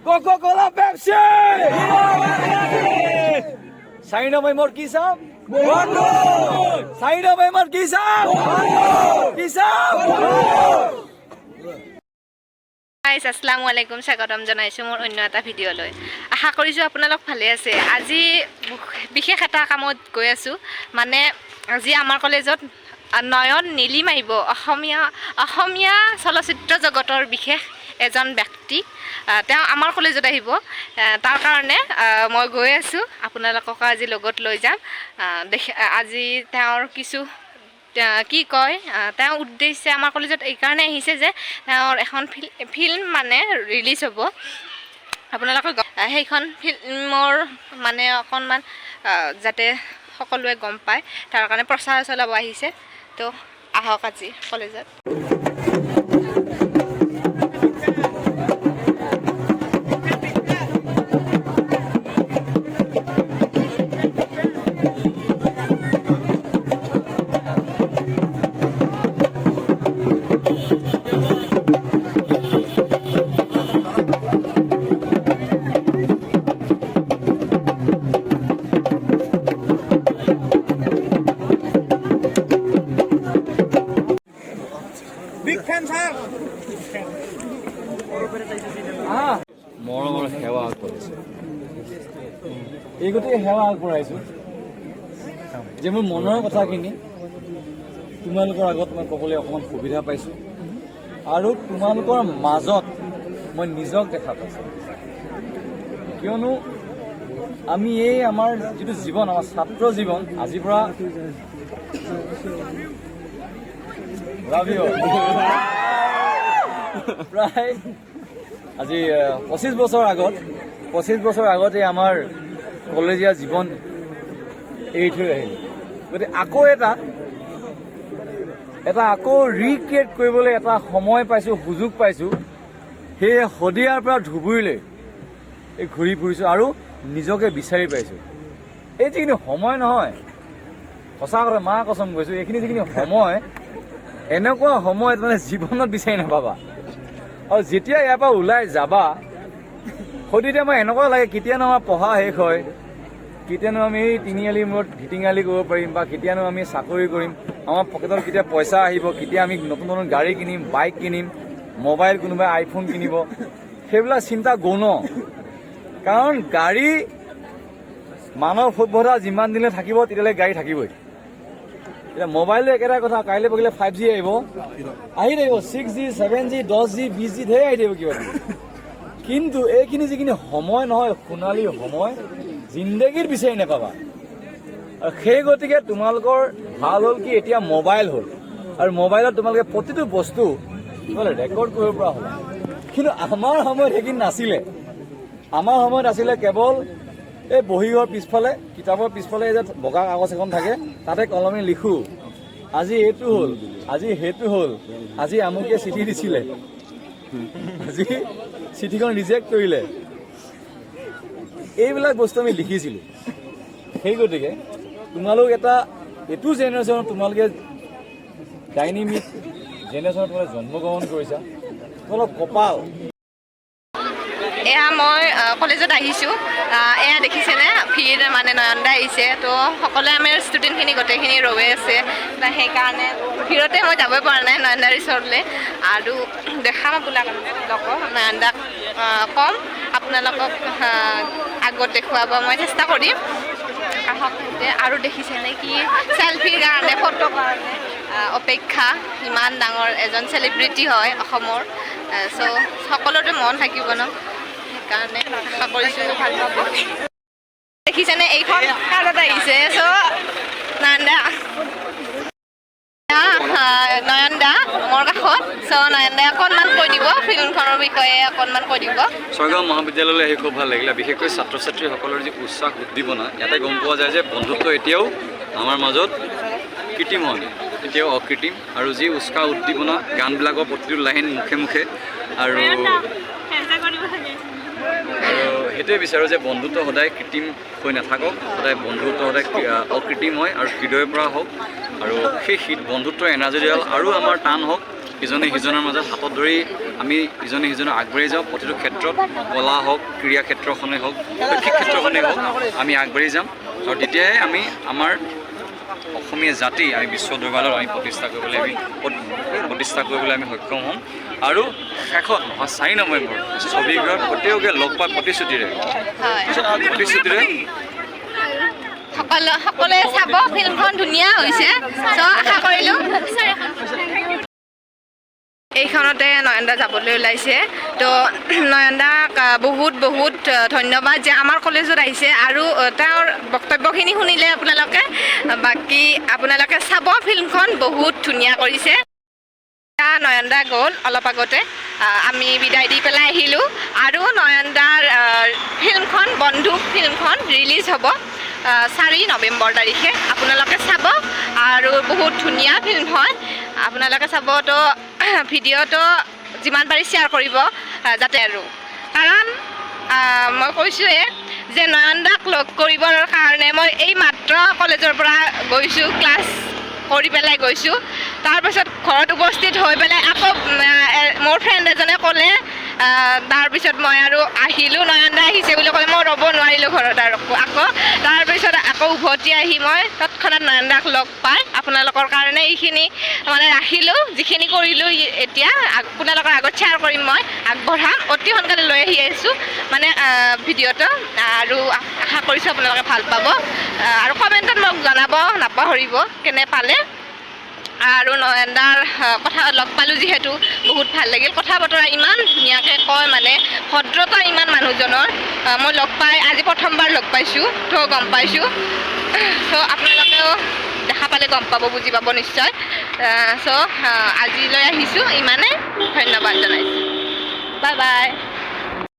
কোকো-কোলা, Pepsi. 4 November কি চাম? 4 নৱেম্বৰ কি চাম? কি চাম? গাইজ, আসসালামু আলাইকুম। স্বাগতম জনাইছোঁ মোৰ অন্য এটা ভিডিঅ'লৈ। আশা কৰিছোঁ আপোনালোক ভালে আছে। আজি বিশেষ এটা কামত গৈ আছোঁ। মানে আজি আমাৰ কলেজত নয়ন নীলিম আহিব, অসমীয়া অসমীয়া চলচ্চিত্ৰ জগতৰ বিশেষ এজন ব্যক্তি। তেওঁ আমাৰ কলেজত আহিব। তাৰ কাৰণে মই গৈ আছোঁ। আপোনালোককো আজি লগত লৈ যাম। দেখি আজি তেওঁৰ কিছু কি কয়, তেওঁৰ উদ্দেশ্যে আমাৰ কলেজত এইকাৰণে আহিছে যে তেওঁৰ এখন ফিল্ম মানে ৰিলিজ হ'ব। আপোনালোকে সেইখন ফিল্মৰ মানে অকণমান যাতে সকলোৱে গম পায়, তাৰ কাৰণে প্ৰচাৰ চলাব আহিছে। তো আহক আজি কলেজত। Big fan, sir. মৰমৰ সেৱা আগবঢ়াইছোঁ। এই গতিকে সেৱা আগবঢ়াইছোঁ যে মোৰ মনৰ কথাখিনি তোমালোকৰ আগত মই ক'বলৈ অকণমান সুবিধা পাইছোঁ আৰু তোমালোকৰ মাজত মই নিজক দেখা পাইছোঁ। কিয়নো আমি এই আমাৰ যিটো জীৱন, আমাৰ ছাত্ৰ জীৱন, আজিৰ পৰা Love you. প্ৰায় আজি 25 বছৰ আগত, 25 বছৰ আগতে আমাৰ কলেজীয়া জীৱন এৰি থৈ আহিলোঁ। গতিকে আকৌ এটা এটা আকৌ ৰিক্ৰিয়েট কৰিবলৈ এটা সময় পাইছোঁ, সুযোগ পাইছোঁ। সেয়ে শদিয়াৰ পৰা ধুবুৰীলৈ এই ঘূৰি ফুৰিছোঁ আৰু নিজকে বিচাৰি পাইছোঁ। এই যিখিনি সময় নহয়, সঁচা কথা, মা কচম কৈছোঁ, এইখিনি যিখিনি সময়, এনেকুৱা সময়ত মানে জীৱনত বিচাৰি নাপাবা। আৰু যেতিয়া ইয়াৰ পৰা ওলাই যাবা, তেতিয়া মই এনেকুৱা লাগে, কেতিয়ানো আমাৰ পঢ়া শেষ হয়, কেতিয়ানো আমি এই তিনিআলিৰ মূৰত ধিটিঙালি কৰিব পাৰিম বা কেতিয়ানো আমি চাকৰি কৰিম, আমাৰ পকেটত কেতিয়া পইচা আহিব, কেতিয়া আমি নতুন নতুন গাড়ী কিনিম, বাইক কিনিম, মোবাইল, কোনোবাই আইফোন কিনিব, সেইবিলাক চিন্তা গৌণ। কাৰণ গাড়ী মানৱ সভ্যতা যিমান দিনে থাকিব, তেতিয়ালৈকে গাড়ী থাকিবই। এতিয়া মোবাইলো একেটা কথা। কাইলৈ পৰহিলে 5G আহিব, আহি থাকিব 6G, 7G, 10G, 20G, ধেৰ আহি থাকিব কিবা কিবি। কিন্তু এইখিনি যিখিনি সময় নহয়, সোণালী সময়, জিন্দগীত বিচাৰি নাপাবা। আৰু সেই গতিকে তোমালোকৰ ভাল হ'ল কি, এতিয়া মোবাইল হ'ল আৰু মোবাইলত তোমালোকে প্ৰতিটো বস্তু তোমালোকে ৰেকৰ্ড কৰিব পৰা হ'লা। কিন্তু আমাৰ সময়ত সেইখিনি নাছিলে। আমাৰ সময়ত আছিলে কেৱল এই বহীৰ পিছফালে, কিতাপৰ পিছফালে এই যে বগা কাগজ এখন থাকে, তাতে কলমে লিখোঁ, আজি এইটো হ'ল, আজি সেইটো হ'ল, আজি আমুকে চিঠি দিছিলে, আজি চিঠিখন ৰিজেক্ট কৰিলে, এইবিলাক বস্তু আমি লিখিছিলোঁ। সেই গতিকে তোমালোক এটা এইটো জেনেৰেশ্যনত, তোমালোকে ডাইনেমিক জেনেৰেশ্যনত তোমালোকে জন্মগ্ৰহণ কৰিছা, তোমালোক কপাল। এয়া মই কলেজত আহিছোঁ। এয়া দেখিছেনে ভিৰ, মানে নয়নদা আহিছে। তো সকলোৱে আমাৰ ষ্টুডেণ্টখিনি গোটেইখিনি ৰৈ আছে। সেইকাৰণে ভিৰতে মই যাবই পৰা নাই নয়নদাৰ ওচৰলৈ। আৰু দেখাম আপোনালোকক নয়নদাক, ক'ম আপোনালোকক, আগত দেখুৱাব মই চেষ্টা কৰিম। আহক এতিয়া। আৰু দেখিছেনে কি চেলফিৰ কাৰণে, ফটোৰ কাৰণে অপেক্ষা। ইমান ডাঙৰ এজন চেলিব্ৰিটি হয় অসমৰ, চ' সকলোৰে মন থাকিব ন? সেইকাৰণে আশা কৰিছোঁ ভাল পাব। দেখিছেনে, এইখন কাৰত আহিছে। চ' নয়নদা, নয়নদা মোৰ কাষত। চ' নয়নদাই অকণমান কৈ দিব, ফিল্মখনৰ বিষয়ে অকণমান কৈ দিব। ছয়গাঁও মহাবিদ্যালয়লৈ আহি খুব ভাল লাগিলে। বিশেষকৈ ছাত্ৰ ছাত্ৰীসকলৰ যি উৎসাহ উদ্দীপনা, ইয়াতে গম পোৱা যায় যে বন্ধুত্ব এতিয়াও আমাৰ মাজত কৃত্ৰিম হোৱা নাই, এতিয়াও অকৃত্ৰিম। আৰু যি উৎসাহ উদ্দীপনা, গানবিলাকৰ প্ৰতিটো লাইন মুখে মুখে। আৰু আৰু সেইটোৱে বিচাৰোঁ যে বন্ধুত্ব সদায় কৃত্ৰিম হৈ নাথাকক, সদায় বন্ধুত্ব সদায় অকৃত্ৰিম হয় আৰু হৃদয়ৰ পৰা হওক। আৰু সেই বন্ধুত্বৰ এনাজৰীডাল আৰু আমাৰ টান হওক। ইজনে সিজনৰ মাজত হাতত ধৰি আমি ইজনে সিজনক আগবাঢ়ি যাওঁ প্ৰতিটো ক্ষেত্ৰত, কলা হওক, ক্ৰীড়া ক্ষেত্ৰখনেই হওক, শৈক্ষিক ক্ষেত্ৰখনেই হওক, আমি আগবাঢ়ি যাম আৰু তেতিয়াহে আমি আমাৰ অসমীয়া জাতি আমি বিশ্ব দৰবাৰত আমি প্ৰতিষ্ঠা কৰিবলৈ সক্ষম হ'ম। আৰু শেষত অহা 4 নৱেম্বৰ ছবিগৃহত প্ৰত্যেককে লগ পোৱাৰ প্ৰতিশ্ৰুতিৰে প্ৰতিশ্ৰুতিৰে সকলোৱে চাব, ফিল্মখন ধুনীয়া হৈছে। চ' আশা কৰিলোঁ। এইখনতে নয়নদা যাবলৈ ওলাইছে। তো নয়নদাক বহুত বহুত ধন্যবাদ যে আমাৰ কলেজত আহিছে আৰু তেওঁৰ বক্তব্যখিনি শুনিলে আপোনালোকে। বাকী আপোনালোকে চাব ফিল্মখন, বহুত ধুনীয়া কৰিছে। নয়নদা গ'ল অলপ আগতে, আমি বিদায় দি পেলাই আহিলোঁ। আৰু নয়নদাৰ ফিল্মখন বন্দুক ফিল্মখন ৰিলিজ হ'ব 4 নৱেম্বৰ তাৰিখে। আপোনালোকে চাব আৰু বহুত ধুনীয়া ফিল্ম হয়, আপোনালোকে চাব। তো ভিডিঅ'টো যিমান পাৰি শ্বেয়াৰ কৰিব যাতে আৰু কাৰণ মই কৈছোঁৱে যে নয়নদাক লগ কৰিবৰ কাৰণে মই এই মাত্ৰ কলেজৰ পৰা গৈছোঁ, ক্লাছ কৰি পেলাই গৈছোঁ। তাৰপিছত ঘৰত উপস্থিত হৈ পেলাই আকৌ মোৰ ফ্ৰেণ্ড এজনে ক'লে, তাৰপিছত মই আৰু আহিলোঁ। নয়নদা আহিছে বুলি ক'লে মই ৰ'ব নোৱাৰিলোঁ ঘৰত আৰু আকৌ তাৰপিছত আকৌ উভতি আহি মই তৎক্ষণাত নয়নদাক লগ পাই আপোনালোকৰ কাৰণে এইখিনি মানে ৰাখিলোঁ। যিখিনি কৰিলোঁ এতিয়া আপোনালোকৰ আগত শ্বেয়াৰ কৰিম, মই আগবঢ়াম। অতি সোনকালে লৈ আহি আছোঁ মানে ভিডিঅ'টো আৰু আশা কৰিছোঁ আপোনালোকে ভাল পাব আৰু কমেণ্টত মোক জনাব নাপাহৰিব কেনে পালে। আৰু নয়নদাৰ কথা লগ পালোঁ যিহেতু বহুত ভাল লাগিল। কথা বতৰা ইমান ধুনীয়াকৈ কয়, মানে ভদ্ৰতা ইমান মানুহজনৰ। মই লগ পাই আজি প্ৰথমবাৰ লগ পাইছোঁ, তো গম পাইছোঁ। চ' আপোনালোকেও দেখা পালে গম পাব, বুজি পাব নিশ্চয়। চ' আজিলৈ আহিছোঁ ইমানে, ধন্যবাদ জনাইছোঁ, বাই বাই।